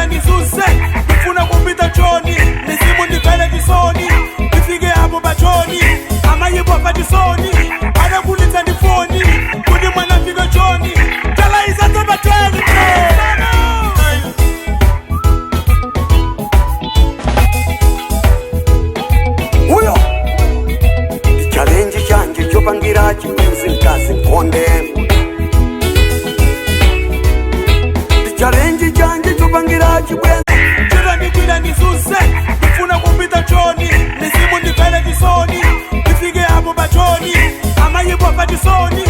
Chita ndizuse, ndifuna kupita choni. Mizimu ndivele chisoni, ndifike apo pachoni. Amayipo pachisoni, adakulitsa ndi foni kuti mwana fike choni. Talaiza pateni. Uyo ndichalenji chanje chopangira chibwenzi mkazi nkonde. Ndichalenji chanje chopangira chibwenzi. Chita ndikwira ndizuse, ndifuna kupita choni. Mizimu ndivele chisoni, ndifike apo pachoni. Amayipo pachisoni.